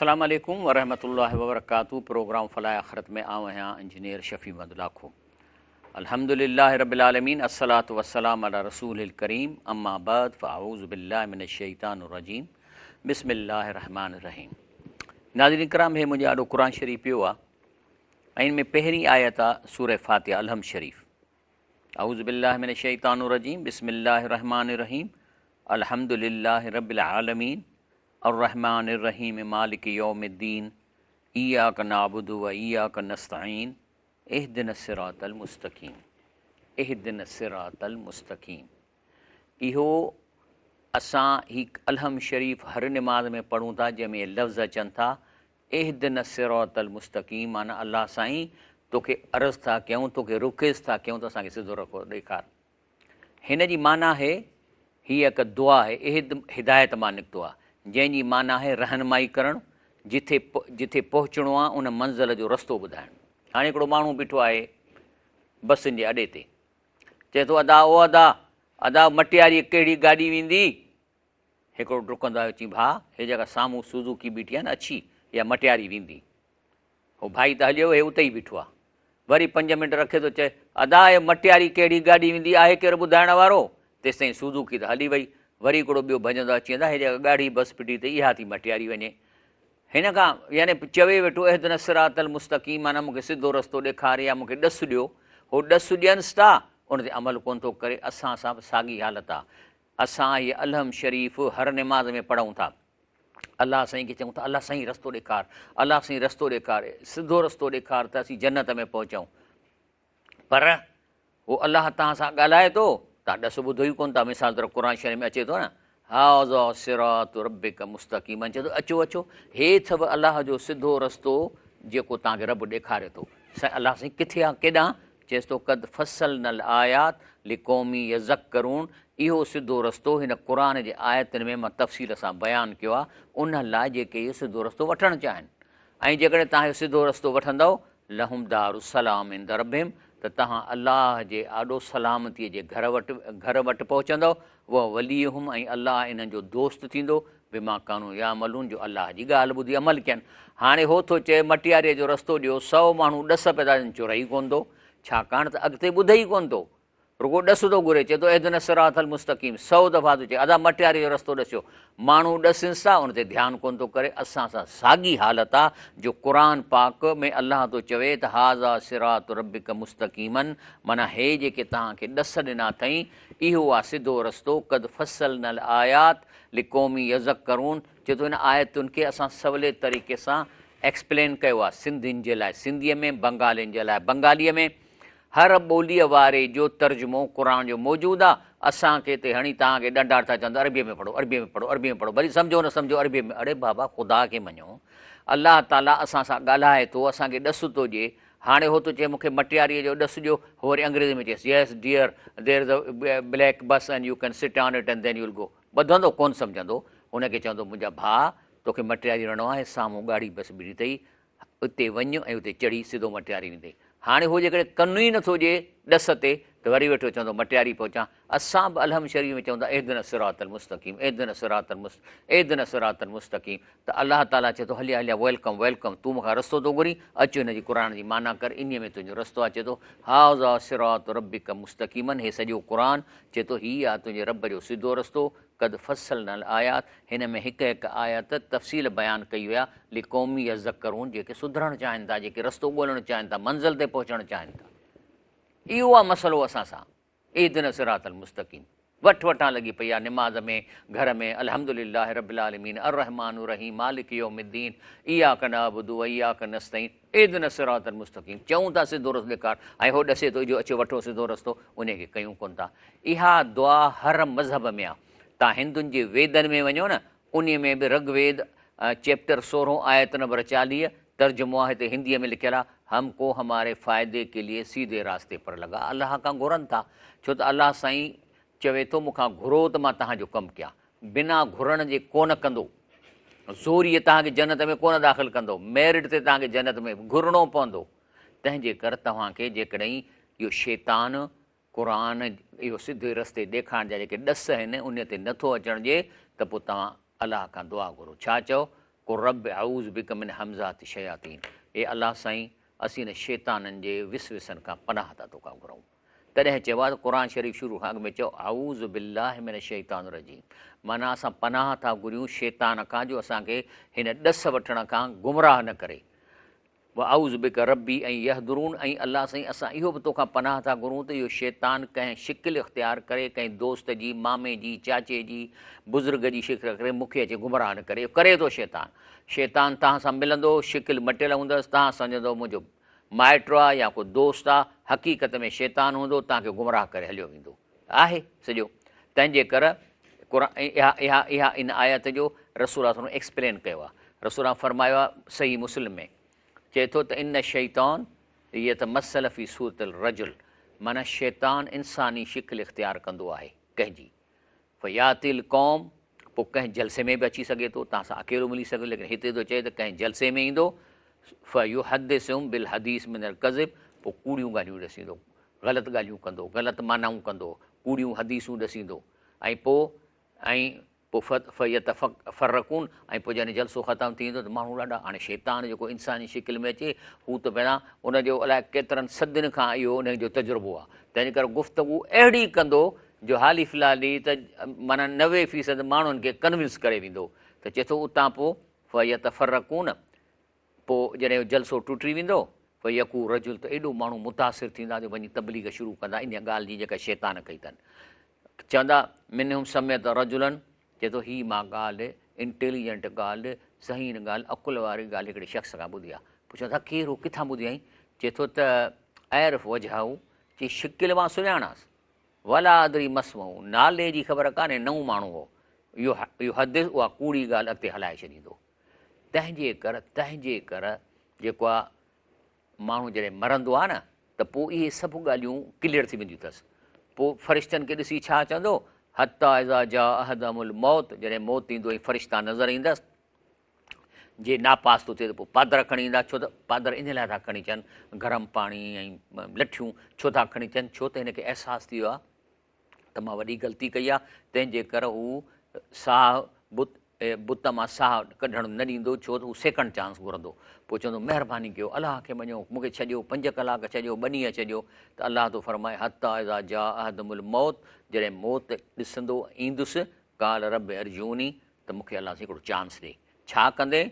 السلام عليڪم ورحمة الله وبرڪاته پروگرام فلاح آخرت ۾ آئون آهيان انجنيئر شفيع محمد لاکو الحمد لله رب العالمين الصلاة والسلام علي رسوله الڪريم اما بعد فاعوذ بالله من الشيطان الرجيم بسم الله الرحمن الرحيم ناظرين ڪرام هي منهنجي آڏو قرآن شريف پيو آ ۽ ان ۾ پهرين آيت آ سورة فاتحه الحمد شريف اعوذ بالله من الشيطان الرجيم بسم الله الرحمن الرحيم الحمد لله رب العالمين الرحمن الرحيم مالڪ يوم الدين اياڪ نعبد و اياڪ نستعين اهدنا الصراط المستقيم اهدنا الصراط المستقيم اهو اسان هي الحمد شريف هر نماز ۾ پڙهون ٿا جنهن ۾ لفظ اچن ٿا اهدنا الصراط المستقيم معنيٰ الله سائين توکي عرض ٿا ڪيون توکي رڪويسٽ ٿا ڪيون ته اسان کي سڌو رکو ڏيکار هن جي معنيٰ آهي، هيء هڪ دعا آهي، اهد هدايت مان نڪتو آهي، جنهن جي معنيٰ آهي رهنمائي ڪرڻ، جٿي جٿي پهچڻو آهي ان منزل جو رستو ٻڌائڻ. هاڻي هڪڙو ماڻهو بيٺو آهي بسن جي اڏي تي، چئي ٿو ادا او ادا، ادا مٽياريء ڪهڙي گاڏي ويندي؟ هڪڙو ڊڪندو آيو چئي ڀاء هي جيڪا سامهون سوزوڪي بيٺي آهي نه اڇي، اها مٽياري ويندي. هو ڀائي ته هليو ويو، هي اتي ئي بيٺو آ. وري پنج منٽ رکي ٿو چئي، ادا هي مٽياري ڪهڙي گاڏي ويندي آهي ڪير ٻڌائڻ وارو؟ تيستائين سوزوڪي ته هلي وئي. وري هڪڙو ٻيو ڀڄندو اچي ادا هي جيڪا ڳاڙهي بس ڦٽي اٿئي اها ٿي مٽياري وڃي. هن کان يعني چوي ويٺو اهدنا الصراط المستقيم معنيٰ مون کي سڌو رستو ڏيکار يا مون کي ڏس ڏيو. هو ڏس ڏينس ٿا ان تي عمل ڪونه ٿو ڪري. اسان سان به ساڳي حالت آ. اسان هي الحمد شريف هر نماز ۾ پڙهون ٿا. الله سائين کي چئون ٿا الله سائين رستو ڏيکار الله سائين رستو ڏيکار سڌو رستو ڏيکار ته اسين جنت ۾ پهچون پر هو الله توهان سان ڳالهائي ٿو توهان ڏس ٻڌو ئي ڪونه ٿا مثال طور قرآن شريف ۾ اچي ٿو نه هذا صراط ربک مستقيما چئي ٿو اچو اچو هي اٿو الله جو سڌو رستو جيڪو توهان کي رب ڏيکاري ٿو سائين الله سائين ڪٿي آ ڪيڏانهن چيس ٿو قد فصلنا الآيات لقوم يذڪرون اهو سڌو رستو هن قرآن جي آيتن ۾ مان تفصيل سان بيان ڪيو آهي انهن لاء جيڪي اهو سڌو رستو وٺڻ چاهين ۽ جيڪڏهن توهان اهو سڌو رستو وٺندؤ لهم دار السلام عند ربهم ته توهان الله جي آڏو سلامتيء جي گهر وٽ گهر وٽ پهچندؤ وهو وليهم ۽ الله انهن جو دوست ٿيندو بما ڪانوا يعملون جو الله جي ڳالهه ٻڌي عمل ڪين. هاڻي هو ٿو چئي مٽياريء جو رستو ڏيو، سئو ماڻهو ڏس پيا ٿا ڏين چرئي ڪونه ٿو، ڇاڪاڻ ته اڳتي ٻڌي ئي ڪونه ٿو. رڳو ڏس ٿو گهري، چئي ٿو اهدنا الصراط المستقيم، سئو دفعا ٿو چئي ادا مٽياريء جو رستو ڏسيو. ماڻهو ڏسنس ٿا ان تي ڌيان ڪونه ٿو ڪري. اسان سان ساڳي حالت آ جو قرآن پاڪ ۾ الله ٿو چوي ته هذا صراط ربک مستقيما معنيٰ هي جيڪي توهان کي ڏس ڏنا اٿئين اهو آ سڌو رستو قد فصلنا الآيات لقوم يذڪرون چئي ٿو هن آيتن کي اسان سولي طريقي سان ايڪسپلين ڪيو آهي سنڌين جي لاء سنڌيء ۾ بنگالين جي لاء بنگاليء ۾ هر ٻوليء واري جو ترجمو قرآن جو موجود آهي اسان کي هتي هڻي توهان کي ڏنڊار ٿا چون ته عربيء ۾ پڙهو عربيء ۾ پڙهو عربيء ۾ پڙهو ڀلي سمجهو نه سمجهو عربيء ۾ اڙي بابا خدا کي مڃو الله تعاليٰ اسان سان ڳالهائي ٿو اسان کي ڏس ٿو ڏئي هاڻي هو ٿو چئي مون کي مٽياريء جو ڏس ڏيو، هو وري انگريزيء ۾ چيس، Yes dear, there is a black bus and you can sit on it and then you will go. ٻڌندو ڪونه سمجهندو، هن کي چوندو منهنجا ڀاء، توکي مٽياري وڃڻو آهي، سامهون ڳاڙهي بس بيٺي اٿئي، اتي وڃ ۽ اتي چڙهي سڌو مٽياري ويندين. هاڻي هو جيڪڏهن ڪن ئي نٿو ڏئي ڏس تي ته وري ويٺو چوندو مٽياري پهچان. اسان به الحمد شريف ۾ چئون ٿا اهدنا الصراط المستقيم، اهدنا الصراط المستقيم، اهدنا الصراط المستقيم ته الله تعاليٰ چئي ٿو هليا هليا welcome welcome تون مون کان رستو ٿو گهرين اچ هن جي قرآن جي معنيٰ ڪر انهيء ۾ تنهنجو رستو آهي چئي ٿو هذا صراط ربک مستقيما هي سڄو قرآن چئي ٿو هي آهي تنهنجي رب جو سڌو رستو قد فصلنا الآيات هن ۾ هڪ هڪ آيت تفصيل بيان ڪئي وئي آهي لقوم يذڪرون جيڪي سڌرڻ چاهين ٿا جيڪي رستو ڳولڻ چاهين ٿا منزل تي پهچڻ چاهين ٿا اهو آهي مسئلو اسان سان اهدنا الصراط المستقيم وٺ وٺان لڳي پئي آ نماز ۾ گهر ۾ الحمد لله رب العالمين الرحمٰن الرحيم مالڪ يوم الدين اياڪ نعبد و اياڪ نستعين اهدنا الصراط المستقيم چئون ٿا سڌو رستو ڏيکار ۽ هو ڏسي ٿو جو اچو وٺو سڌو رستو انهي کي ڪيون ڪون ٿا اها دعا هر مذهب ۾ آ تان هندن جي ويدن ۾ وڃو نه انهي ۾ به رگ ويد چيپٽر سورهون آيت نمبر 40 ترجمو آهي هتي هنديء ۾ لکيل آهي، هم ڪو هماري فائدي ڪي ليي سيڌي راستي پر لگا الله کان گهرن ٿا، ڇو ته الله سائين چوي ٿو مون کان گهرو ته مان توهان جو ڪم ڪيان، بنا گهرڻ جي ڪونه ڪندو، زوريء توهان کي جنت ۾ ڪونه داخل ڪندو، ميرٽ تي توهان کي جنت ۾ گهرڻو پوندو، تنهن جي ڪر توهان کي جيڪڏهن اهو شيطان قرآن اهو سڌي رستي ڏيکارڻ جا جيڪي ڏس آهن انهي تي نٿو اچڻ ڏئي ته پوء توهان الله کان دعا گهرو ڇا چئو قل رب اعوذ بک من همزات الشياطين اي الله سائين اسين هن شيطانن جي وسوسن کان پناهه ٿا توکان گهرون. تڏهن چئبو آهي ته قرآن شريف شروع کان اڳ ۾ چئو اعوذ بالله من الشيطان الرجيم معنيٰ اسان پناهه ٿا گهريون شيطان کان جو اسان کي هن ڏس وٺڻ کان گمراهه نه ڪري. واعوذ بک ربي ان يحضرون ۽ الله سائين اسان اهو به توکان پناهه ٿا گهرون ته اهو شيطان ڪنهن شڪل اختيار ڪري ڪنهن دوست جي، مامي جي، چاچي جي، بزرگ جي شڪل ڪري مون کي اچي گمراهه نه ڪري. اهو ڪري ٿو شيطان. شيطان توهان سان ملندو، شڪل مٽيل هوندس، توهان سمجهندؤ منهنجو مائٽ آ يا ڪو دوست آ، حقيقت ۾ شيطان هوندو، توهان کي گمراهه ڪري هليو ويندو. آهي سڄو. تنهن جي ڪر قرآن اها اها اها ان آيت جو رسول الله صلعم ايڪسپلين ڪيو آهي. رسول الله فرمايو آهي صحيح مسلم ۾ چئي ٿو ته ان الشيطان يتمثل في صورت الرجل معنيٰ شيطان انساني شڪل اختيار ڪندو آهي ڪنهن جي فياتي القوم پوء ڪنهن جلسي ۾ به اچي سگهي ٿو توهان سان اڪيلو ملي سگهي ٿو ليڪن هتي ٿو چئي ته ڪنهن جلسي ۾ ايندو فيحدثهم بالحديث من الڪذب پوء ڪوڙيون ڳالهيون ڏسيندو غلط ڳالهيون ڪندو، غلط معنائون ڪندو، ڪوڙيون حديثون ڏسيندو ۽ پوء ۽ پوء فيتفرقون ۽ پوء جڏهن جلسو ختم ٿي ويندو ته ماڻهو ڏاڍا هاڻي شيطان جيڪو انساني شڪل ۾ اچي هو ته پهريان ان جو الائي ڪيترن صدين کان اهو ان جو تجربو آهي تنهن ڪري گفتگو اهڙي ڪندو جو حالي في الحال ئي ته معنيٰ 90% ماڻهن کي ڪنوينس ڪري ويندو ته چئي ٿو اتان پوء فيتفرقون پوء جڏهن اهو جلسو ٽٽي ويندو، فيقول رجل ته ايڏو ماڻهو متاثر ٿيندا جو وڃي تبليغ شروع ڪندا انهيء ڳالهه جي جيڪا شيطان ڪئي اٿن. چوندا، منهم سمعت رجلا چئي ٿو هي مان ڳالهه، انٽيليجنٽ ڳالهه، ذهين ڳالهه، عقل واري ڳالهه هڪڙي شخص کان ٻڌي آهي. پوء چوندا، ڪير هو، ڪٿان ٻڌي آئين؟ چئي ٿو ته اعرف وجهه چي شڪل مان سڃاڻانس، ولا ادري ما اسمه نالي جي خبر ڪانهي، نئون ماڻهو هو، يحدث اها ڪوڙي ڳالهه اڳتي هلائي ڇڏيندو. تنهن جي ڪر تنهن جي ڪر جيڪو آ ماڻهو جڏهن مرندو آ نه ته پوء اهي سڀ ڳالهيون ڪليئر ٿي وينديون اٿس پوء فرشتن کي ڏسي ڇا چوندو حتيٰ اذا جاء احدهم الموت جڏهن موت ايندو ۽ فرشتا نظر ايندس جي ناپاس ٿو ٿئي ته پوء پادر کڻي ايندا ڇو ته پادر ان لاء ٿا کڻي اچن گرم پاڻي ۽ لٺيون ڇو ٿا کڻي اچن ڇو ته هن کي احساس ٿي ويو آ ته مان وڏي غلطي ڪئي آ تنهن جي ڪر هو ساهه بت بت مان ساهه ڪڍڻ نه ڏيندو ڇو ته هو سيڪنڊ چانس گهرندو پوء چوندو مهرباني ڪيو الله کي مڃو مون کي ڇڏيو پنج ڪلاڪ ڇڏيو ٻه ڏينهن ڇڏيو ته الله ٿو فرمائي حتيٰ اذا جاء احدهم الموت جڏهن موت ڏسندو ايندس قال رب ارجعوني ته مون کي الله سائين هڪڙو چانس ڏي ڇا ڪندي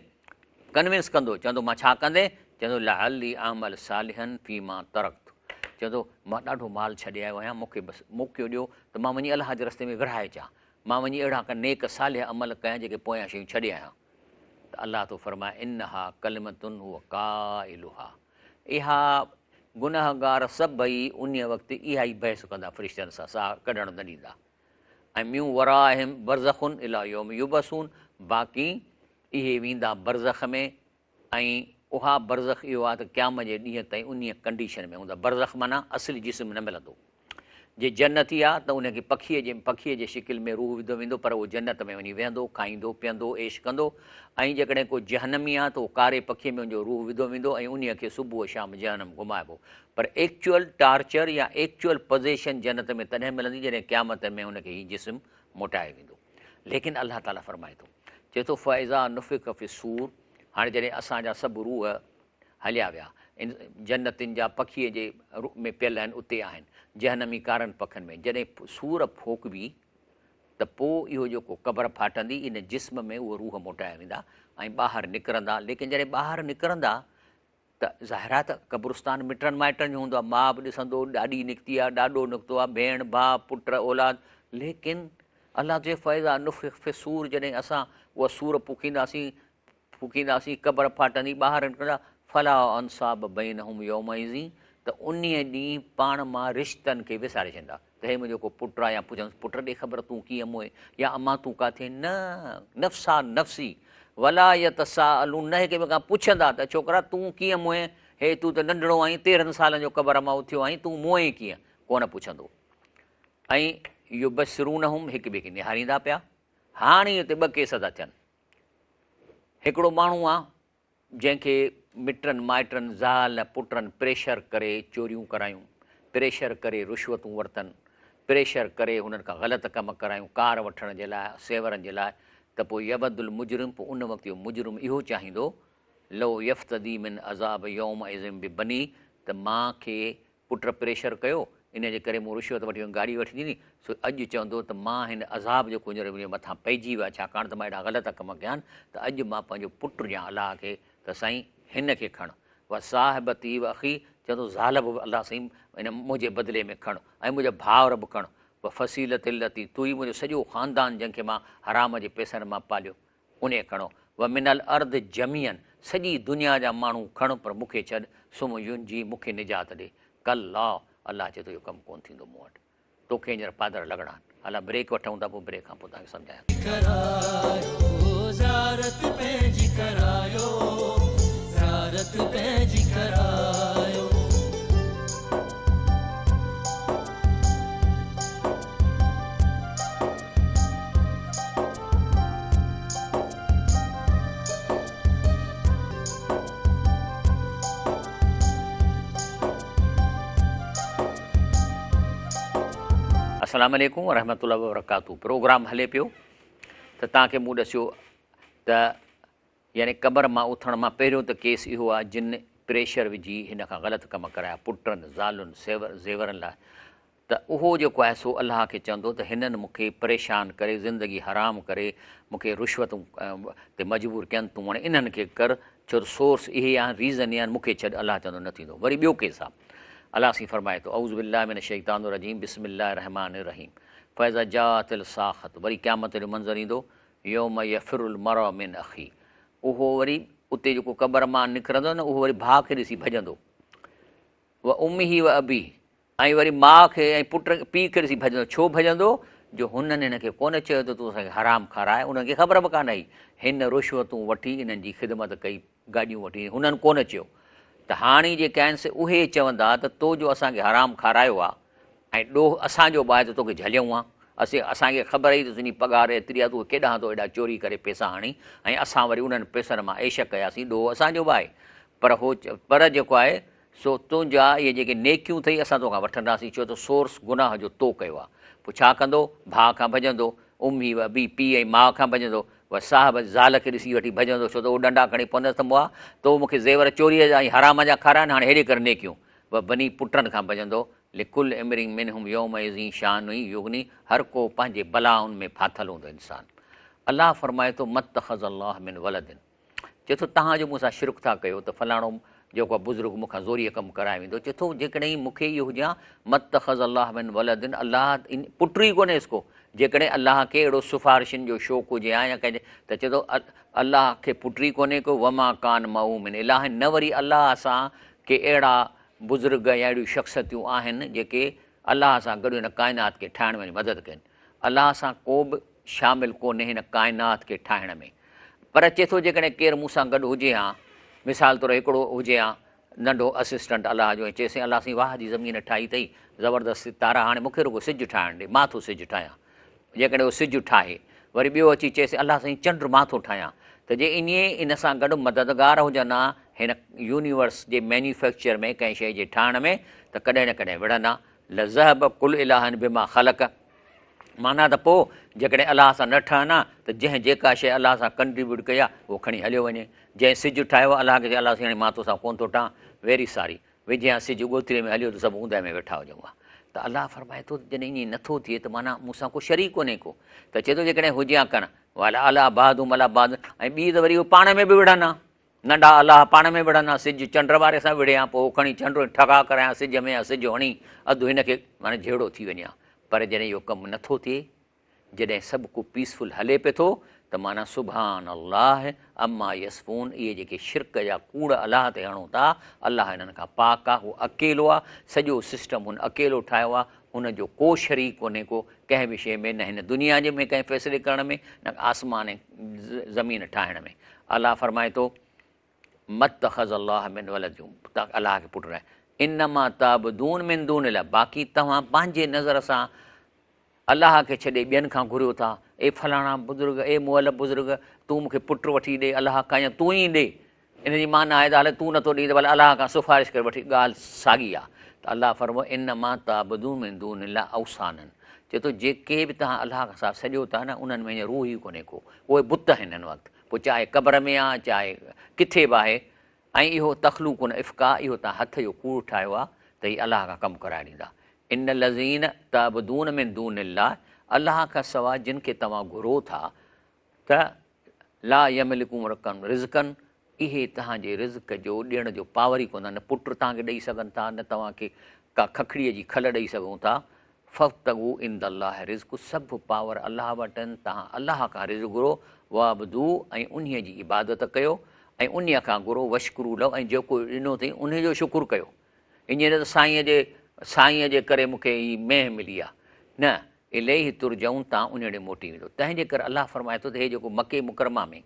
ڪنوينس ڪندو چوندو مان ڇا ڪندي چوندو لعلي اعمل صالحا فيما ترڪت چوندو مان ڏاڍو مال ڇڏي آيو آهيان مون کي بس موقعو ڏيو ته مان وڃي الله جي رستي ۾ ورهائي اچان مان وڃي اهڙا ڪا نيڪ صالح عمل ڪيان جيڪي پويان شيون ڇڏي آيان ته الله ٿو فرمائي انها ڪلمة هو قائلها اها گنهگار سڀئي انهيء وقت اها ئي بحث ڪندا فرشتن سان ساهه ڪڍڻ نه ڏيندا ۽ من ورائهم برزخ الي يوم يبعثون باقي اهي ويندا برزخ ۾ ۽ اها برزخ اهو آهي ته قيامت جي ڏينهن تائين انهيء ڪنڊيشن ۾ هوندا برزخ معنيٰ اصلي جسم نه ملندو جي جنتي آهي ته ان کي پکيء جي پکيء جي شڪل ۾ روح وڌو ويندو پر اهو جنت ۾ وڃي ويهندو کائيندو پيئندو عيش ڪندو ۽ جيڪڏهن ڪو جهنمي آهي ته اهو ڪاري پکيء ۾ ان جو روح وڌو ويندو ۽ انهيء کي صبح شام جهنم گهمائبو پر ايڪچوئل ٽارچر يا ايڪچوئل پزيشن جنت ۾ تڏهن ملندي جڏهن قيامت ۾ ان کي هي جسم موٽايو ويندو. ليڪن الله تعاليٰ فرمائي ٿو، چئي ٿو فاذا نفخ في الصور هاڻي جڏهن اسان جا سڀ روح هليا ويا، جنتين جا پکيء جي ۾ پيل آهن اتي آهن، جهنمي ڪارن پکن ۾، جڏهن صور ڦوڪبي ته پوء اهو جيڪو قبر ڦاٽندي ان جسم ۾ اهي روح موٽايا ويندا ۽ ٻاهر نڪرندا، ليڪن جڏهن ٻاهر نڪرندا ته ظاهر آهي ته قبرستان مٽن مائٽن جو هوندو آهي، ماء به ڏسندو، ڏاڏي نڪتي آهي، ڏاڏو نڪتو آهي، ڀيڻ، ڀاء، پٽ، اولاد، ليڪن الله ٿو چئي فاذا نفخ في الصور جڏهن اسان اها صور ڦوڪينداسين، ڦوڪينداسين، قبر ڦاٽندي، ٻاهر نڪرندا، فلا انصاب بينهم يومئذ ته انهيء ڏينهن پاڻ مان رشتن کي وساري ڇڏيندا. ته هي منهنجو ڪو پٽ آ يا پڇندس پٽ ڏي خبر تون ڪيئن موئين يا امان تون ڪاٿي آهين نه نفسا نفسي ولا يتساءلون نه هڪ ٻئي کان پڇندا ته ڇوڪرا تون ڪيئن موئين هي تون ته ننڍڙو آهين 13 سالن جو قبر مان اٿيو آهين تون موئين ڪيئن ڪونه پڇندو ۽ يبصرونهم هڪ ٻئي کي نهاريندا پيا هاڻي هتي ٻه ڪيس ٿا ٿين هڪڙو ماڻهو آ جنهن کي مٽن مائٽن زال پٽن پريشر ڪري چوريون ڪرايون، پريشر ڪري رشوتون ورتن، پريشر ڪري هنن کان غلط ڪم ڪرايون ڪار وٺڻ جي لاء، سيورن جي لاء ته پوء يود المجرم پوء ان وقت اهو مجرم اهو چاهيندو لو يفتدي من عذاب يومئذ ببنيه ته مان کي پٽ پريشر ڪيو ان جي ڪري مون رشوت وٺي وڃي گاڏي وٺي ڏني سو اڄ چوندو ته مان هن عذاب جيڪو هينئر منهنجي مٿان پئجي ويو آهي ڇاڪاڻ ته مان اهڙا غلط ڪم ڪيا آهن ته اڄ مان پنهنجو پٽ ڏيان الله کي ته سائين هن کي کڻ وصاحبته واخيه چوندو زال به الله سائين ان منهنجي بدلي ۾ کڻ ۽ منهنجا ڀائر به کڻ وفصيلته التي تؤويه منهنجو سڄو خاندان جنهن کي مان حرام جي پئسن مان پاليو انهي کڻو ومن الارض جميعا سڄي دنيا جا ماڻهو کڻ پر مون کي ڇڏ ثم ينجيه مون کي نجات ڏي ڪلا الله چئي ٿو اهو ڪم ڪونه ٿيندو مون وٽ توکي هينئر پادر لڳڻا آهن هلا بريڪ وٺون ٿا پوء بريڪ کان پوء توهان کي سمجهايان ٿو. ڪرايو زيارت پنهنجي ڪرايو زيارت پنهنجي ڪرايو. السلام عليڪم ورحمة الله وبرڪاته پروگرام هلي پيو ته توهان کي مون ڏسيو ته يعني قبر مان اٿڻ مان پهريون ته ڪيس اهو آهي جن پريشر وجهي هن کان غلط ڪم ڪرايا پٽن زالن زيورن لاء ته اهو جيڪو آهي سو الله کي چوندو ته هنن مون کي پريشان ڪري زندگي حرام ڪري مون کي رشوتون تي مجبور ڪين تون هاڻي انهن کي ڪر ڇو ته سورس اهي آهن ريزن اهي آهن مون کي ڇڏ الله چوندو نه ٿيندو وري ٻيو ڪيس آهي الله سائين فرمائي ٿو اعوذ بالله من الشيطان الرجيم بسم الله الرحمن الرحيم فاذا جاءت الصاخة وري قيامت جو منظر ايندو يوم يفر المرء من اخيه اهو وري اتي جيڪو قبر مان نڪرندو نه اهو وري ڀاء کي ڏسي ڀڄندو و امه و ابيه ۽ وري ماء کي ۽ پٽ پيء کي ڏسي ڀڄندو. ڇو ڀڄندو؟ جو هنن هن کي ڪونه چيو ته تون اسان کي حرام کاراء، انهن کي خبر به ڪانه هئي. هن رشوتون وٺي انهن جي خدمت ڪئي، گاڏيون وٺي، هنن ڪونه چيو ته هاڻي جيڪي آهن سي اهي چوندا ته تو جو اسان کي حرام کارايو آ ۽ ڏوهه اسان جو به آهي ته توکي جهليون ها، اسين اسان کي خبر هئي ته تنهنجي پگهار ايتري آ، تون ڪيڏانهن ٿو ايڏا چوري ڪري پئسا آڻين ۽ اسان وري انهن پئسن مان عيش ڪياسين، ڏوهه اسان جو به آهي پر هو پر جيڪو آهي سو تنهنجا اهي جيڪي نيڪيون اٿئي اسان توکان وٺنداسين، ڇو ته سورس گناهه جو تو ڪيو آهي. پوء ڇا ڪندو؟ ڀاء کان ڀڄندو، امي و ابي، پيء ۽ ماء کان ڀڄندو، و صاحب، زال کي ڏسي وٺي ڀڄندو، ڇو ته اهو ڏنڊا کڻي پوندس ته مئا، تو مون کي زيور چوريء جا ۽ حرام جا کارايا آهن، هاڻي هيڏي ڪر نيڪيون. و بني، پٽن کان ڀڄندو، لڪل امرئ منهم يومئذ شان يغنيه، هر ڪو پنهنجي بلائن ۾ ڦاٿل هوندو انسان. الله فرمائي ٿو، ما اتخذ الله من ولد. چئي ٿو توهان جو مون سان شرڪ ٿا ڪيو ته فلاڻو جيڪو آهي بزرگ مون کان زوريء ڪم ڪرائي ويندو. چئي ٿو جيڪڏهن مون کي اهو هجي ها ما اتخذ الله من ولد الله پٽ ئي ڪونهيس ڪو جيڪڏهن الله کي اهڙو سفارشن جو شوق هجي ها يا ڪنهن جي ته چئي ٿو الله کي پٽ ئي ڪونهي ڪو وما ڪان معه من اله نه وري الله سان ڪي اهڙا بزرگ يا اهڙيون شخصيتون آهن جيڪي الله سان گڏ هن ڪائنات کي ٺاهڻ ۾ مدد ڪن الله سان ڪو به شامل ڪونهي هن ڪائنات کي ٺاهڻ ۾. پر چئي ٿو جيڪڏهن ڪير مون سان گڏ هجي ها، مثال طور هڪڙو هجي ها ننڍو اسسٽنٽ الله جو ۽ چئي سائين الله سائين واهه جي زمين ٺاهي اٿئي زبردست ستارا هاڻي مون کي رڳو سج ٺاهڻ ڏي مان ٿو سج ٺاهيان جيڪڏهن اهو سج ٺاهي وري ٻيو اچي چئي سائين الله سائين چنڊ مان ٿو ٺاهيان ته جي انهي ان سان گڏ مددگار هجن ها هن يونيورس جي مينيوفيڪچر ۾ ڪنهن شيء جي ٺاهڻ ۾ ته ڪڏهن نه ڪڏهن وڙهن ها لذهب ڪل اله بما خلق معنيٰ ته پوء جيڪڏهن الله سان نه ٺهن ها ته جنهن جيڪا شيء الله سان ڪنٽريبيوٽ ڪئي آهي اهو کڻي هليو وڃي. جنهن سج ٺاهيو آهي الله کي چئي الله سائين هاڻي مان توسان ڪونه ٿو ٺهان ويري ساري. وجهي ها سج ڳوٿريء ۾ هليو ته سڀ اوندهه ۾ ويٺا هجون ها. ته الله فرمائي ٿو ته جڏهن ائين نٿو ٿئي ته معنيٰ مون سان ڪو شريڪ ڪونهي ڪو. ته چئي ٿو جيڪڏهن هجي ها ڪڻ ولعليٰ بعضهم عليٰ بعض ۽ ٻي ته وري اهي پاڻ ۾ به وڙهن ها. ننڍا الله پاڻ ۾ وڙهن ها، سج چنڊ واري سان وڙهي ها، پوء هو کڻي چنڊ ۽ ٺڳا ڪرائي ها سج ۾ يا سج هڻي اڌ هن کي معنيٰ جهيڙو ٿي وڃي ها. پر جڏهن اهو ڪم نٿو ٿئي، جڏهن سڀ ڪو پيسفل هلي پئي ٿو ته معنيٰ سبحان الله عما يصفون اهي جيڪي شرڪ جا ڪوڙ الله تي هڻو ٿا، الله انهن کان پاڪ آ، هو اڪيلو آ، سڄو سسٽم هن اڪيلو ٺاهيو آ، هن جو ڪو شريڪ ڪونهي ڪو ڪنهن به شيء ۾ نه هن دنيا جي ۾ ڪنهن فيصلي ڪرڻ ۾ نه آسمان ۽ زمين ٺاهڻ ۾. الله فرمائي ٿو، ما اتخذ الله من ولد الله کي پٽ ناهي، انما تعبدون من دون الله باقي توهان پنهنجي نظر سان الله کي ڇڏي ٻين کان گهريو ٿا، اي فلاڻا بزرگ، اي مئل بزرگ، تون مون کي پٽ وٺي ڏي الله کان يا تون ئي ڏي، ان جي معنيٰ آهي ته هل تون نٿو ڏين ته ڀلا الله کان سفارش ڪري وٺي، ڳالهه ساڳي آهي ته الله فرمايو انما تعبدون من دون الله اوثانا چئي ٿو جيڪي به توهان الله کان سواء سڏيو ٿا نه انهن ۾ روح ئي ڪونهي ڪو، اهي بت آهن هن وقت، پوء چاهي قبر ۾ آ چاهي ڪٿي به آهي، ۽ اهو تخلوقون افڪا اهو توهان هٿ جو ڪوڙ ٺاهيو آ ته هي الله کان ڪم ڪرائي ڏيندا. ان الذين تعبدون من دون الله الله کان سواء جن کي توهان گهرو ٿا ته لا يملڪون رزقا اهي توهان جي رزق جو ڏيڻ جو پاور ئي ڪونه نه پٽ توهان کي ڏئي سگهن ٿا نه توهان کي ڪا ککڙيء جي کل ڏئي سگهون ٿا فابتغوا عند الله الرزق سڀ پاور الله وٽ آهن توهان الله کان رزق گهرو واعبدوه ۽ انهيء جي عبادت ڪيو ۽ انهيء کان گهرو واشڪروا له ۽ جيڪو ڏنو اٿئي انهيء جو شڪر ڪيو ائين نه ته سائينء جي سائينء جي ڪري مون کي هي مينهن ملي آهي نه اليه ترجعون توهان انهيء ڏي موٽي ويندو تنهن جي ڪري الله فرمائي ٿو ته هي جيڪو مڪي مڪرمه ۾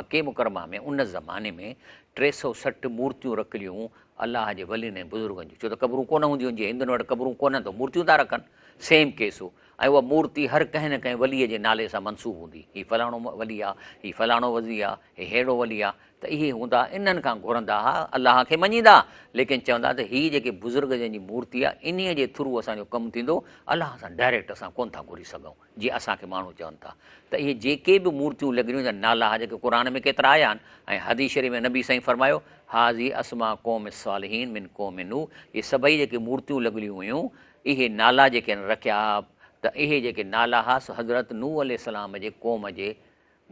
مڪي مڪرمه ۾ ان زماني ۾ 360 مورتيون رکليون الله جي ولين ۽ بزرگن جون ڇو ته قبرون ڪونه هونديون هيون جيئن هندن وٽ قبرون ڪونهن ته مورتيون ٿا رکن سيم ڪيس هو ۽ اها مورتي هر ڪنهن نه ڪنهن ولي جي نالي سان منسوب هوندي هي فلاڻو ولي آ هي فلاڻو ولي آ هي ههڙو ولي آ ته اهي هوندا انهن کان گهرندا ها الله کي مڃيندا ليڪن چوندا ته هي جيڪي بزرگ جن جي مورتي آ انهي جي ٿرو اسان جو ڪم ٿيندو الله سان ڊائريڪٽ اسان ڪونه ٿا گهري سگهون جيئن اسان کي ماڻهو چون ٿا ته اهي جيڪي به مورتيون لڳريون جا نالا ها جيڪي قرآن ۾ ڪيترا آيا آهن ۽ حديث شريف ۾ نبي سائين فرمايو هٰذه اسماء قوم الصالحين من قوم نوح اهي سڀئي جيڪي مورتيون لڳليون هيون اهي نالا جيڪي هن رکيا ها ته اهي جيڪي نالا ها سو حضرت نوح عليه السلام جي قوم جي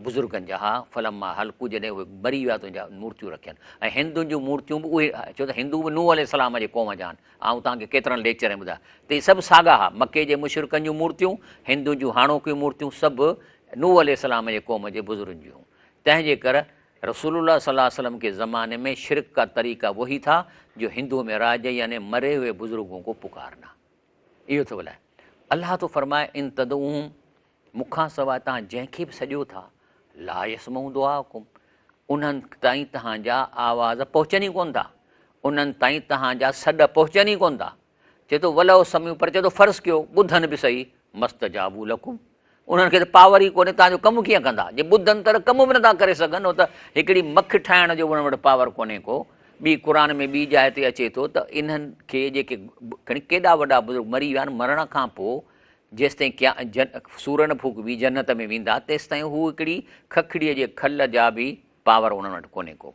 بزرگن جا ها فلما هلڪو جڏهن اهي مري ويا ته ان جا مورتيون رکين ۽ هندن جون مورتيون به اهي ڇو ته هندو به نوح عليه السلام جي قوم جا آهن آئون توهان کي ڪيترن ليڪچرن ۾ ٻڌايو ته اهي سڀ ساڳا ها مڪي جي مشرڪن جون مورتيون هندن جون هاڻوڪيون مورتيون سڀ نوح عليه السلام جي قوم جي بزرگن جون هيون تنهن جي ڪر رسول الله صلي الله عليه وسلم ڪي زماني ۾ شرڪ ڪا طريقه وهي ٿا جو هندو ۾ رائج يعني مري هئي بزرگون ڪو پڪارنا اهو ٿو ٻڌائي الله ٿو فرمائي ان تدعوهم مون کان سواء توهان جنهن کي به سڏيو ٿا، لا يسمعوا دعاءڪم، انهن تائين توهان جا آواز پهچن ئي ڪونه ٿا، انهن تائين توهان جا سڏ پهچن ئي ڪونه ٿا. چئي ٿو ولو سمعوا، پر چئي ٿو فرض ڪيو ٻڌن به سهي، ما استجابوا لڪم، انهن کي ته پاور ئي ڪونهي توهان جو ڪم ڪيئن ڪندا، جي ٻڌن ته ڪم به نٿا ڪري سگهن، هو ته هڪڙي مک ٺاهڻ جو به انهن وٽ پاور ڪونهي ڪو. ٻي قرآن ۾ ٻي جاء تي اچي ٿو ته انهن کي جيڪي کڻي ڪيڏا وڏا بزرگ مري ويا آهن، مرڻ کان پوء جيستائين سور نه ڦوڪبي جنت ۾ ويندا تيستائين هو هڪڙي ککڙيء جي کل جا به پاور انهن وٽ ڪونهي ڪو.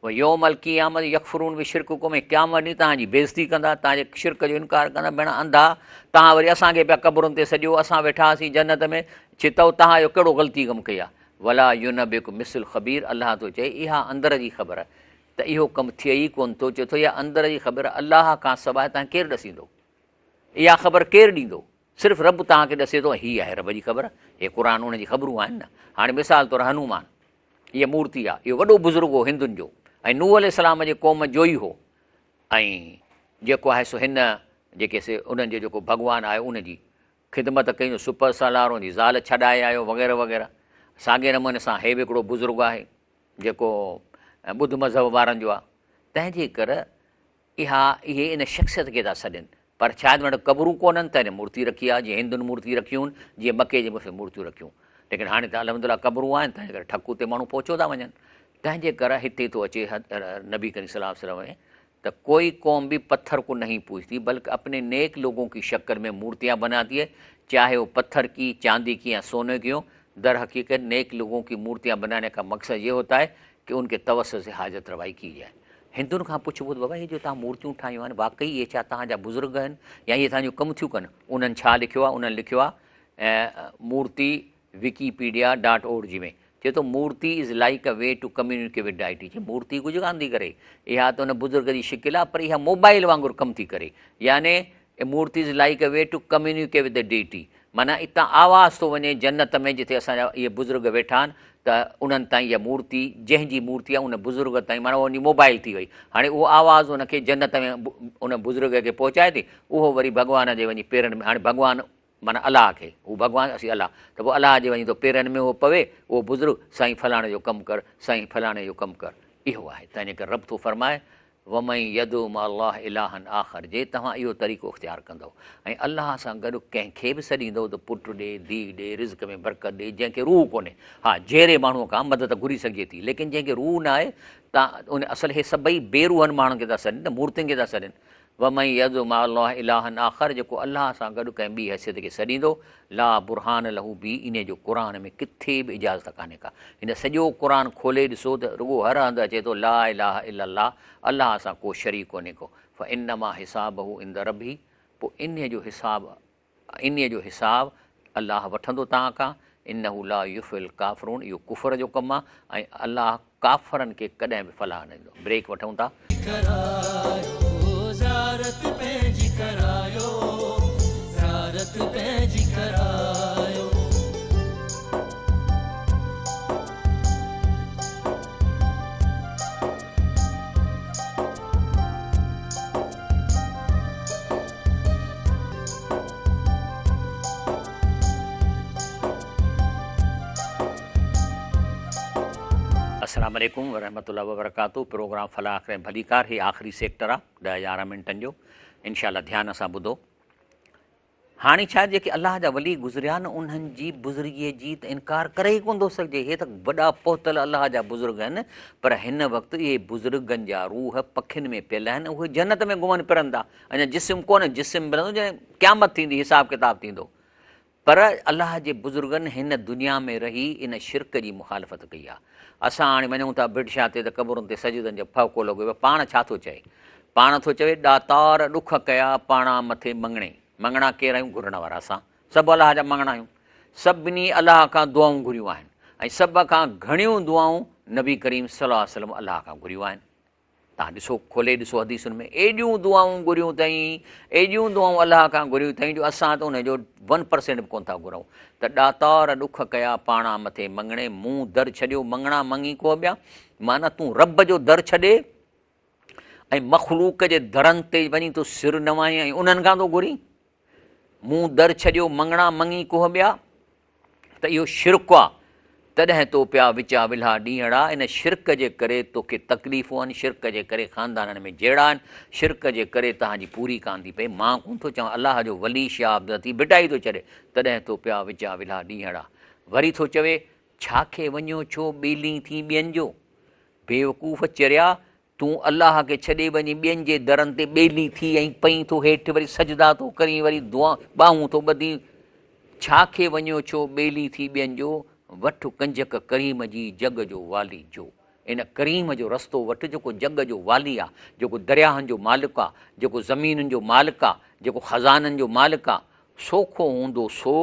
ويوم القيامت يڪفرون بشرڪڪم ۽ قيامت ڏينهن توهان جي بيعزتي ڪندا، توهان جي شرڪ جو انڪار ڪندا، ڀيڻ انڌا توهان وري اسان کي پيا قبرن تي سڏيو، اسان ويٺا هئاسين جنت ۾، ڇتؤ توهان اهو ڪهڙو غلطي ڪم ڪئي آهي. ولا ينبئڪ مثل خبير الله ٿو چئي اها اندر جي خبر ته اهو ڪم ٿئي ئي ڪونه ٿو، چئي ٿو اها اندر جي خبر الله کان سواء توهان کي ڪير ڏسيندو؟ اها خبر ڪير ڏيندو؟ صرف رب توهان کي ڏسي ٿو ۽ هي آهي رب جي خبر. هي قرآن ان جي خبرون آهن نه. هاڻي مثال طور هنومان، هيء مورتي آهي، اهو وڏو بزرگ هو هندن جو ۽ نوح عليه السلام جي قوم جو ئي هو ۽ جيڪو آهي سو هن جيڪي سي انهن جو جيڪو ڀڳوان آهي ان جي خدمت ڪئي، سپه سالار ان جي زال ڇڏائي آيو وغيره وغيره. ساڳئي نموني سان هي به هڪڙو بزرگ آهي جيڪو ٻڌ مذهب وارن جو آهي. تنهن جي ڪر اها اهي ان شخصيت کي ٿا سڏين پر شايد وٽ قبرون ڪونهن تنهن مورتي رکي آهي جيئن هندن مورتي رکيون جيئن مڪي جي مسلم مورتيون رکيون ليڪن هاڻي ته الحمد لله قبرون آهن تنهن ڪري ٺڪ اتي ماڻهو پهچو ٿا وڃن تنهن جي ڪري هتي ٿو اچي نبي ڪريم صلي الله عليه وسلم ته کوئی قوم بھی پتھر کو نہیں پوجتی بلکہ اپنے نیک لوگوں کی شکل میں مورتیاں بناتی ہے چاہے وہ پتھر کی چاندی کی یا سونے کی ہوں در حقیقت نیک لوگوں کی مورتیاں بنانے کا مقصد یہ ہوتا ہے کہ ان کے توسط سے حاجت روائی کی جائے هندن کان پڇبو ته بابا هي جو توهان مورتيون ٺاهيون آهن واقعي اهي ڇا توهان جا بزرگ آهن يا اهي توهان جو ڪم ٿيون ڪن؟ انهن ڇا لکيو آهي؟ انهن لکيو آهي مورتي وڪي پيڊيا ڊاٽ اور جي ۾ چئي ٿو murti is like a way to communicate with deity چي مورتي ڪجهه ڪانه ٿي ڪري اها ته ان بزرگ جي شڪل آهي پر اها موبائل وانگر ڪم ٿي ڪري يعني murti is like a way to communicate with the deity معنيٰ اتان آواز ٿو وڃي جنت ۾ جتي اسان جا اهي بزرگ ويٺا آهن ته انهن تائين اها مورتي جنهن جي مورتي آهي ان بزرگ تائين معنيٰ اها ان جي موبائل ٿي وئي هاڻي اهو آواز ان کي جنت ۾ ان بزرگ کي پهچائي ٿي اهو وري ڀڳوان جي وڃي پيرن ۾ هاڻي ڀڳوان معنيٰ الله کي هو ڀڳوان اسين الله ته پوء الله جي وڃي ٿو پيرن ۾ اهو پوي اهو بزرگ سائين فلاڻي جو ڪم ڪر سائين فلاڻي جو ڪم ڪر اهو آهي تنهن ڪري رب ٿو فرمائي ومن يدع مع الله الها آخر جي توهان اهو طريقو اختيار ڪندؤ ۽ الله سان گڏ ڪنهن کي به سڏيندؤ ته پٽ ڏي، ڌيء ڏي، رزق ۾ برڪت ڏي، جنهن کي روح ڪونهي، ها جيئري ماڻهوء کان مدد گهري سگهجي ٿي، ليڪن جنهن کي روح نه آهي ته ان اصل هي سڀئي بي روحن ماڻهن کي ٿا سڏين ته مورتين کي ٿا سڏين. ومن يدع مع الله الها آخر جيڪو الله سان گڏ ڪنهن ٻي حيثيت کي سڏيندو، لا برهان له به انهيء جو قرآن ۾ ڪٿي به اجازت ڪانهي ڪا. هن سڄو قرآن کولي ڏسو ته رڳو هر هنڌ اچي ٿو لا اله الا الله، الله سان ڪو شريڪ ڪونهي ڪو، فانما حسابه عند ربه پوء انهيء جو حساب انهيء جو حساب الله وٺندو توهان کان، انه لا يفلح الڪافرون اهو ڪفر جو ڪم آهي ۽ الله ڪافرن کي ڪڏهن به فلاح نه ڏيندو. بريڪ وٺون ٿا. ڪرايو زيارت پنهنجي ڪرايو زيارت پنهنجي ڪرايو. السلام عليڪم ورحمة الله وبرڪاته پروگرام فلاح آخر ۽ ڀليڪار هي آخري سيڪٽر آ 10 11 منٽن جو انشاء الله ڌيان سان ٻڌو هاڻي ڇا جيڪي الله جا ولي گذريا نه انهن جي بزرگيء جي ته انڪار ڪري ئي ڪونه ٿو سگهجي. هي ته وڏا پهتل الله جا بزرگ آهن، پر هن وقت اهي بزرگن جا روح پکين ۾ پيل آهن، اهي جنت ۾ گهمن ڦرن ٿا، اڃا جسم ڪونه، جسم ملندو جڏهن قيامت ٿيندي، حساب ڪتاب ٿيندو. پر الله جي بزرگن هن دنيا ۾ رهي ان شرڪ جي مخالفت ڪئي آهي. اسان هاڻي وڃون ٿا ڀٽ شاهه تي ته قبرن تي سجدن جو ڦهڪو لڳو پيو آهي، پاڻ ڇا ٿو چئي؟ پاڻ ٿو چوي، ڏاتار ڏک ڪيا پاڻا مٿي مڱڻي. مڱڻا ڪير آهيون؟ گهرڻ وارا اسان سڀ الله جا مڱڻا آهيون. سڀني الله کان دعائون گهريون آهن ۽ سڀ کان گهڻيون دعائون نبي ڪريم صلي الله عليه وسلم الله کان گهريون آهن. تان ڏسو کولي ڏسو حديثن ۾ ايڏيون دعائون گهريون اٿئين، ايڏيون دعائون الله کان گهريون اٿئين جو اسان ته ان جو 1% به ڪونه ٿا گهرون. ته ڏاتار ڏک ڪيا پاڻا مٿي مڱڻي، مون در ڇڏيو مڱڻا مڱي ڪو ٻيا، معنيٰ تون رب جو در ڇڏي ۽ مخلوق جي درن تي وڃي ٿو سر نوائين ۽ انهن کان ٿو گهرين، مون در ڇڏيو مڱڻا مڱي ڪوهه ٻيا، ته اهو شرڪ آ، تڏهن تو پيا وچا ولها ڏينهڙا، ان شرڪ جي ڪري توکي تڪليفون آهن، شرڪ جي ڪري خاندانن ۾ جهيڙا آهن، شرڪ جي ڪري توهان جي پوري ڪانه ٿي پئي، مان ڪونه ٿو چوان الله جو ولي شاهه عبداللطيف ڀٽائي ٿو ڇڏي، تڏهن تو پيا وچا ولها ڏينهڙا. وري ٿو چوي، ڇا کي وڃيو ڇو ٻيلين ٿي ٻين جو، بيوقوف چريا، تون الله کي ڇڏي وڃي ٻين جي درن تي ٻيلي ٿي ۽ پئين ٿو هيٺ وري سجدا ٿو ڪرين وري دعا ٻانهون ٿو ٻڌين ڇا کي وڃيو ڇو ٻيلي ٿي ٻين جو وٺ ڪنجڪ ڪريم جي جڳ جو والي جو ان ڪريم جو رستو وٺ جيڪو جڳ جو والي آ جيڪو درياهن جو مالڪ آ جيڪو زمينن جو مالڪ آ جيڪو خزانن جو مالڪ آ سوکو هوندو سو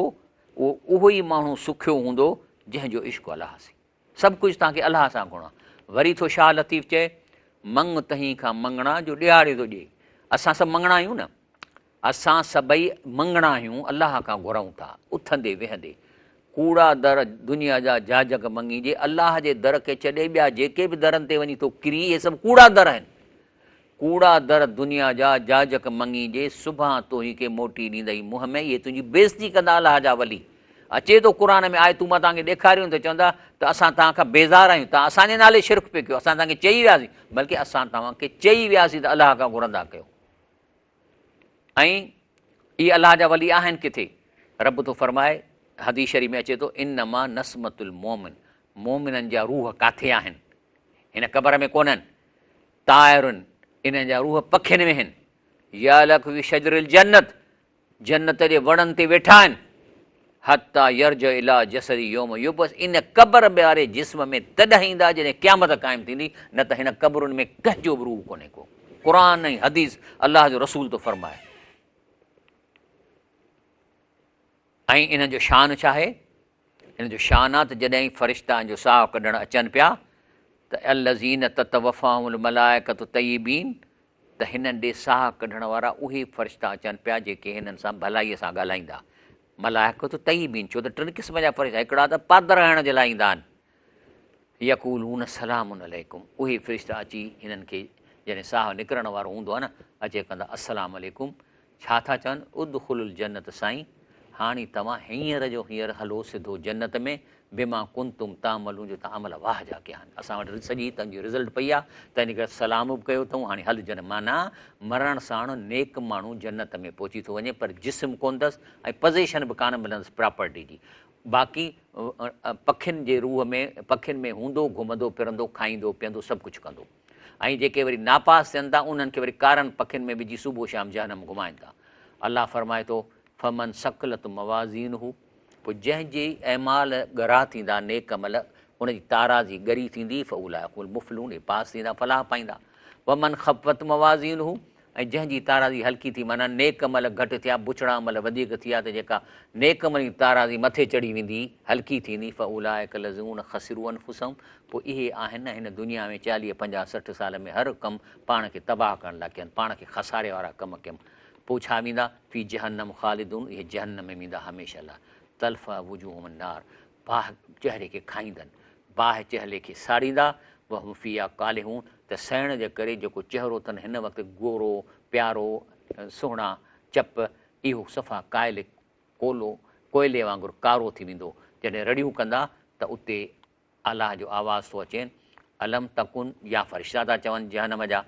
اهو اهو ئي ماڻهو سکيو هوندو جنهن جو عشق الله سين. سڀ ڪجهه توهان کي الله سان گهرڻو آهي. وري ٿو شاهه لطيف چئي، مڱ تنهين کان مڱڻا جو ڏيهاڙي ٿو ڏئي. اسان سڀ مڱڻا آهيون نه. اسان سڀئي مڱڻا آهيون، الله کان گهرون ٿا، اٿندي ويهندي. ڪوڙا در دنيا جا جاجڪ مڱي جي الله جي در کي ڇڏي ٻيا جيڪي به درن تي وڃي ٿو ڪري اهي سڀ ڪوڙا در آهن. ڪوڙا در دنيا جا جاجڪ مڱي جي سڀان توهين کي موٽي ڏيندئي منهن ۾ اهي تنهنجي بيعزتي ڪندا الله جا ولي اچي ٿو قرآن ۾ آيتون مان توهان کي ڏيکاريون ته چوندا ته اسان توهان کان بيزار آهيون توهان اسان جي نالي شرڪ پئي ڪيو اسان توهان کي چئي وياسين بلڪه اسان توهان کي چئي وياسين ته الله کان گهرندا ڪيو ۽ اهي الله جا ولي آهن ڪٿي رب ٿو فرمائي حديث شريف ۾ اچي ٿو انما نسمت المومن مومنن جا روح ڪاٿي آهن هن قبر ۾ ڪونهن طائر، انهن جا روح پکين ۾ آهن، يعلق في شجر الجنت، جنت جي وڻن تي ويٺا آهن، حتي يرجع الي جسده يوم يبعث، ان قبر واري جسم ۾ تڏهن ايندا جڏهن قيامت قائم ٿيندي، نه ته هن قبرن ۾ ڪنهن جو به روح ڪونهي ڪو. قرآن ۽ حديث الله جو رسول ٿو فرمائي. ۽ انهن جو شان ڇا آهي؟ ان جو شان آ ته جڏهن فرشتا ان جو ساهه ڪڍڻ اچن پيا ته الذين تتوفاهم الملائڪة طيبين ته هنن ڏي ساهه ڪڍڻ وارا اهي فرشتا اچن پيا جيڪي هنن سان ڀلائيء سان ڳالهائيندا. ملائڪة طيبين ڇو ته ٽن قسم جا فرشتا هڪڙا ته پادر هڻڻ جي لاء ايندا آهن. يقولون سلام عليڪم اهي فرشتا اچي هنن کي جڏهن ساهه نڪرڻ وارو هوندو آهي نه اچي ڪندا السلام عليڪم ڇا ٿا چون، ادخلوا الجنة سائين هاڻي توهان هينئر جو هينئر هلو سڌو جنت ۾ بما ڪنتم تعملون جو توهان عمل واهه جا ڪيا آهن اسان وٽ سڄي تنهن جي رزلٽ پئي آهي تنهن ڪري سلام به ڪيو اٿئون هاڻي هل جنت معنيٰ مرڻ ساڻ نيڪ ماڻهو جنت ۾ پهچي ٿو وڃي پر جسم ڪونه اٿس ۽ پزيشن به ڪانه ملندس پراپرٽي جي باقي پکين جي روح ۾ پکين ۾ هوندو گهمندو ڦرندو کائيندو پيئندو سڀ ڪجهه ڪندو. ۽ جيڪي وري ناپاس ٿين ٿا انهن کي وري ڪارن پکين ۾ وجهي صبح شام جهنم گهمائن ٿا. الله فرمائي ٿو، فمن ثقلت موازينه پوء جنهن جي اعمال ڳرا ٿيندا، نيڪ عمل، ان جي تارازي ڳري ٿيندي، فاولئک هم المفلحون اهي پاس ٿيندا، فلاح پائيندا. ومن خفت موازينه ۽ جنهن جي تارازي هلڪي ٿي معنيٰ نيڪ عمل گهٽ ٿيا، بڇڙا عمل وڌيڪ ٿيا ته جيڪا نيڪ عمل جي تارازي مٿي چڙهي ويندي، هلڪي ٿيندي، فاولئک الذين خسروا انفسهم پوء اهي آهن نه هن دنيا ۾ چاليهه پنجاهه 60 سال ۾ هر ڪم پاڻ کي تباهه ڪرڻ لاء ڪين، پاڻ کي خساري وارا ڪم ڪيم، پوء ڇا ويندا، في جهنم خالدون اهي جهنم ۾ ويندا هميشه لاء، تلفح وجوههم النار باهه چهري کي کائيندن، باهه چهلي کي ساڙيندا، وهم فيها ڪالحون ته سڙڻ جي ڪري جيڪو چهرو اٿن هن وقت گورو، پيارو، سهڻا چپ، اهو صفا ڪائل ڪولو، ڪوئلي وانگر ڪارو ٿي ويندو، جڏهن رڙيون ڪندا ته اتي الله جو آواز ٿو اچين، الم تڪن يا فرشتا ٿا چون جهنم جا،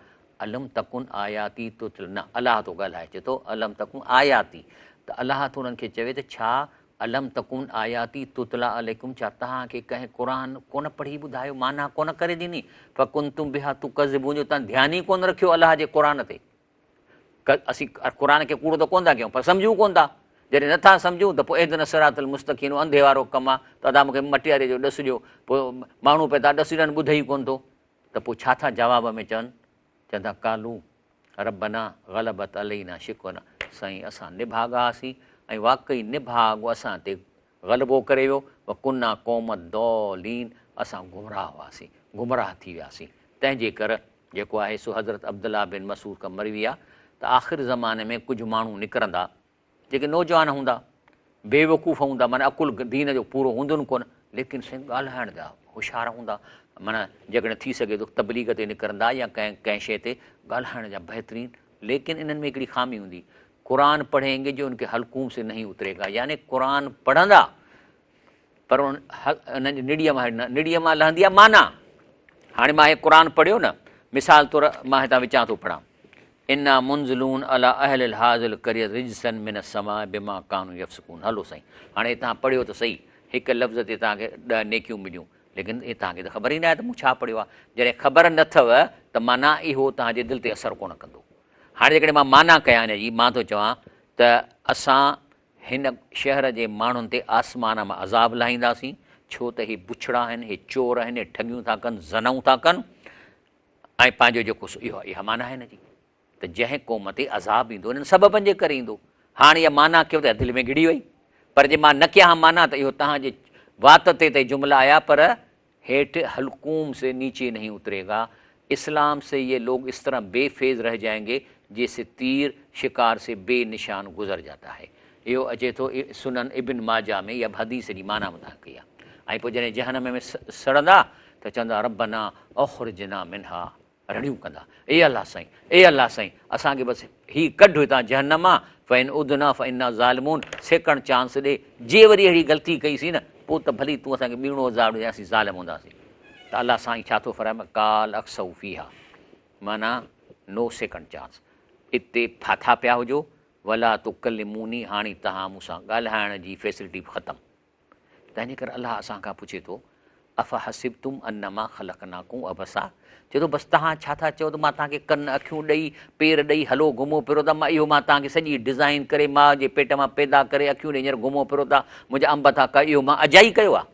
الم تڪن آياتي تتل نه الله ٿو ڳالهائي چئي ٿو الم تڪن آياتي ته الله ٿو انهن کي چوي ته ڇا الم تڪن آياتي تتليٰ عليڪم ڇا توهان کي ڪنهن قرآن ڪونه پڙهي ٻڌايو معنيٰ ڪونه ڪري ڏني فڪنتم بها تڪذبون جو توهان ڌيان ئي ڪونه رکيو الله جي قرآن تي اسين قرآن کي ڪوڙو ته ڪونه ٿا ڪيون پر سمجهون ڪونه ٿا جڏهن نٿا سمجهون ته پوء اهدنا الصراط المستقيم انڌي وارو ڪم آ ته ادا مونکي مٽياري جو ڏس ڏيو پوء ماڻهو پئي ٿا ڏس ڏين ٻڌي ئي ڪونه ٿو ته پوء ڇا ٿا جواب ۾ چون چون ٿا قالو ربنا غلبت علينا شقونا سائين اسان نڀاڳا هئاسين ۽ واقعي نڀاڳ اسان تي غلبو ڪري ويو، وڪنا قوما ضالين اسان گمراهه هئاسين، گمراهه ٿي وياسين، تنهن جي ڪر جيڪو آهي سو حضرت عبدالله بن مسعود کان مروي آهي ته آخر زماني ۾ ڪجهه ماڻهو نڪرندا جيڪي نوجوان هوندا، بيوقوف هوندا معنيٰ عقل دين جو پورو هوندن ڪونه ليڪن سائين ڳالهائڻ جا هوشيار هوندا معنيٰ جيڪڏهن ٿي سگهي ٿو تبليغ تي نڪرندا يا ڪنهن ڪنهن شيء تي ڳالهائڻ جا بهترين ليڪن انهن ۾ هڪڙي خامي هوندي قرآن پڙهين گي جو ان ڪي حلقوم سي نهين اتري گا يعني قرآن پڙهندا پر انهن جي نڙيء مان نڙيء مان لهندي آهي معنيٰ هاڻي مان هي قرآن پڙهيو نه مثال طور مان هتان وچان ٿو پڙهان انا منزلون علي اهل الهاذ القريه رجسا من السماء بما كانوا يفسقون هلو سائين هاڻي هتان پڙهيو ته صحيح هڪ لفظ تي توهان کي 10 نيڪيون مليون ليڪن هي توهان کي ته خبر ئي نه آهي ته مون ڇا پڙهيو آهي جڏهن خبر نه اٿو ته معنيٰ اهو توهان جي دل تي اثر ڪونه ڪندو هاڻي جيڪڏهن مان معنيٰ ڪيان ان جي، مان ٿو چوان ته اسان هن شهر جي ماڻهن تي آسمان مان عذاب لاهينداسين، ڇو ته هي بڇڙا آهن، هي چور آهن، هي ٺڳيون ٿا ڪن، زنائون ٿا ڪن ۽ پنهنجو جيڪو سو اهو اها معنيٰ آهي هن جي ته جنهن قوم تي عذاب ايندو انهن سببن جي ڪري ايندو. هاڻي اها معنيٰ ڪيو ته دل ۾ گهڙي وئي، پر جي مان نه ڪيان ها معنيٰ ته اهو توهان جي وات تي ته جملا آيا پر هيٺ حلقوم سي نيچي نهين اتري گا، اسلام سي يي لوگ اس طرح بي فيض رهه جائين گي جيسي تير شڪار سي بي نشان گذر جاتا هي. اهو اچي ٿو سنن ابن ماجه ۾ اها به حديث جي معنيٰ متان ڪئي آهي ۽ پوء جڏهن جهنم ۾ سڙندا ته چوندا ربنا اخرجنا منها رڙيون ڪندا، اي الله سائين! اي الله سائين! اسان کي بس هي ڪڍ هتان جهنم مان، فإن عدنا فإنا ظالمون، سيڪنڊ چانس ڏي، جي وري اهڙي غلطي ڪئي سين نه، پوء ته ڀلي تون اسان کي ٻيڻو عذاب ڏجانء، اسين ظالم هونداسين. ته الله سائين ڇا ٿو فرمائي، قال اخسئوا فيها، معنيٰ نو سيڪنڊ چانس، اتي ڦاٿا پيا هجو، ولا تڪلموني، هاڻي توهان مون سان ڳالهائڻ جي فيسلٽي به ختم. تنهنجي ڪري الله اسان کان پڇي ٿو، افحسبتم انما خلقناڪم عبثا چئي ٿو بس توهان ڇا ٿا چئو ته مان توهان کي ڪن اکيون ڏئي پير ڏئي هلو گهمو ڦرو ٿا مان اهو مان توهان کي سڄي ڊزائين ڪري ماء جي پيٽ مان پيدا ڪري اکيون ڏئي هينئر گهمو ڦرو ٿا منهنجا انب ٿا کائو اهو مان اجائي ڪيو آهي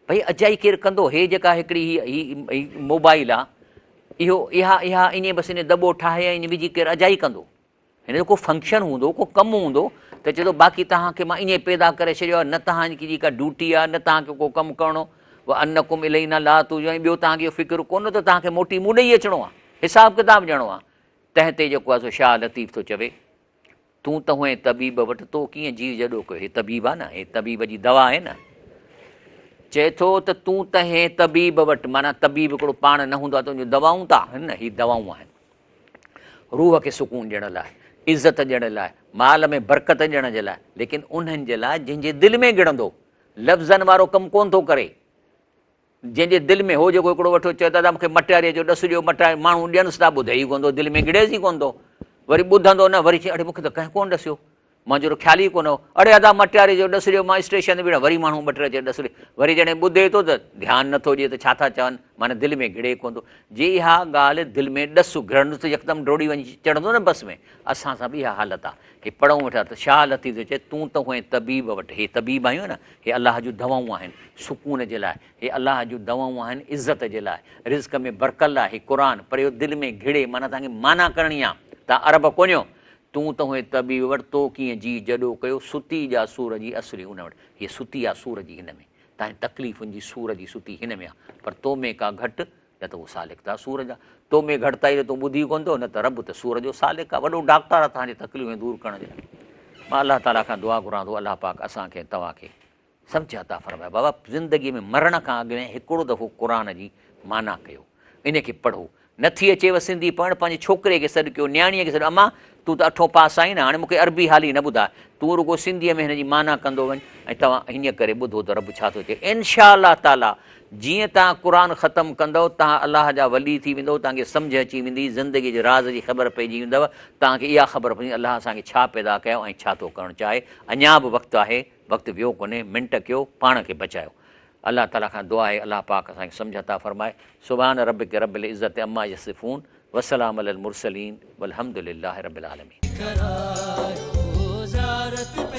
ڀئي اجائي ڪير ڪندو هي جيڪا هڪڙي هي هي موبائل آهي اهو اها اها ائين بس ان دٻو ٺاهي ۽ ائين وجهي ڪير اجائي ڪندو هن جو ڪو فنڪشن هوندو، ڪو ڪم هوندو ته چئي ٿو باقي توهان کي مان ائين پيدا ڪري ڇڏيو آهي، نه توهان جي ڪا ڊيوٽي آهي، نه توهان کي ڪو ڪم ڪرڻو، وانڪم الينا لا ترجعون ۽ ٻيو توهان کي اهو فڪر ڪونه ته توهان کي موٽي مون ڏي ئي اچڻو آهي، حساب ڪتاب ڏيڻو آهي. تنهن تي جيڪو آهي سو شاهه لطيف ٿو چوي، تون ته هئين طبيب وٽ، تو ڪيئن جيء جڏو ڪيو، هي طبيب آهي نه، هي طبيب جي دوا آهي نه. چئي ٿو ته تون ته هئين طبيب وٽ، معنيٰ طبيب هڪڙو پاڻ نه هوندو آهي ته ان جون دوائون ته آهن نه، هي دوائون آهن. روح کي سڪون ڏيڻ لاء، عزت ڏيڻ لاء، مال ۾ برڪت ڏيڻ جي لاء، ليڪن انهن جي لاء جن جي دل ۾ گڙندو، لفظن وارو ڪم ڪونه ٿو ڪري، جنهن جي دل ۾ هو جيڪو هڪڙو وٺو چئي دادا مون کي مٽياريء جو ڏس ڏيو، مٽياري ماڻهو ڏينس ٿا ٻڌي ئي ڪونه ٿو، دل ۾ گڙيس ئي ڪونه ٿو، وري ٻڌندو نه، وري چئي اڙي مون کي ته ڪنهن ڪونه ڏسيو. منهنجو ته خيال ئي ڪونه هو. اڙي ادا مٽياري جو ڏس ڏيو، مان اسٽيشن تي بيٺو آهيان. وري ماڻهو ٻه ٽي اچي ڏس ڏي. وري جڏهن ٻڌي ٿو ته ڌيان نٿو ڏئي ته ڇا ٿا چون، معنيٰ دل ۾ گهڙي ڪونه ٿو. جي اها ڳالهه دل ۾ ڏس گهڙندس ته يڪدم ڊوڙي وڃي چڙهندو نه بس ۾. اسان سان به اها حالت آهي. هي پڙهون ويٺا ته شاهه لطيف ٿو چئي، تون ته هئين طبيب وٽ. هي طبيب آهيون نه، هي الله جون دوائون آهن سڪون جي لاء. هي الله جون دوائون آهن عزت جي لاء، رزق ۾ برڪت لاء، هي قرآن. پر اهو دل ۾ گهڙي معنيٰ توهان کي معنيٰ ڪرڻي آهي. توهان عرب ڪونهيو. تون ته هئين طبيب وٽ، تو ڪيئن جيء جڏو ڪيو، ستي جا سور جي اصلي ان وٽ. هيء ستي آ سور جي هن ۾، تنهن تڪليفن جي سور جي ستي هن ۾ آ، پر تو ۾ ڪا گهٽ، نه ته هو سالڪ ته آ سور جا. تو ۾ گهٽتائي ته تون ٻڌي ڪونه ٿو، نه ته رب ته سور جو سالڪ آ، وڏو ڊاڪٽر آ توهان جي تڪليفون دور ڪرڻ جي لاء. مان الله تعاليٰ کان دعا گهران ٿو الله پاڪ اسان کي ۽ توهان کي سمجهه عطا فرمائي. بابا زندگي ۾ مرڻ کان اڳ ۾ هڪڙو دفعو قرآن جي معنيٰ ڪيو، ان کي پڙهو. نه ٿي اچيو سنڌي پڙهڻ، پنهنجي ڇوڪري کي سڏ ڪيو، نياڻيء کي سڏ، امان تون ته اٺون پاس آهين نه، هاڻي مون کي عربي حالي نه ٻڌاء، تون رڳو سنڌيء ۾ هن جي معنيٰ ڪندو وڃ ۽ توهان هيئن ڪري ٻڌو ته رب ڇا ٿو چئي. انشاء الله تعاليٰ جيئن توهان قرآن ختم ڪندؤ، توهان الله جا ولي ٿي ويندؤ، توهان کي سمجهه اچي ويندي، زندگيء جي راز جي خبر پئجي ويندؤ، توهان کي اها خبر پوندي الله اسان کي ڇا پيدا ڪيو ۽ ڇا ٿو ڪرڻ چاهي. اڃا به وقت آهي، وقت ويو ڪونهي، منٽ ڪيو، پاڻ کي بچايو. الله تعالي کان دعا آهي الله پاڪ اسان کي سمجهه عطا فرمائي. سبحان ربک رب العزت عما يصفون وسلام علي المرسلين والحمد لله رب العالمين. ڪرايو زيارت.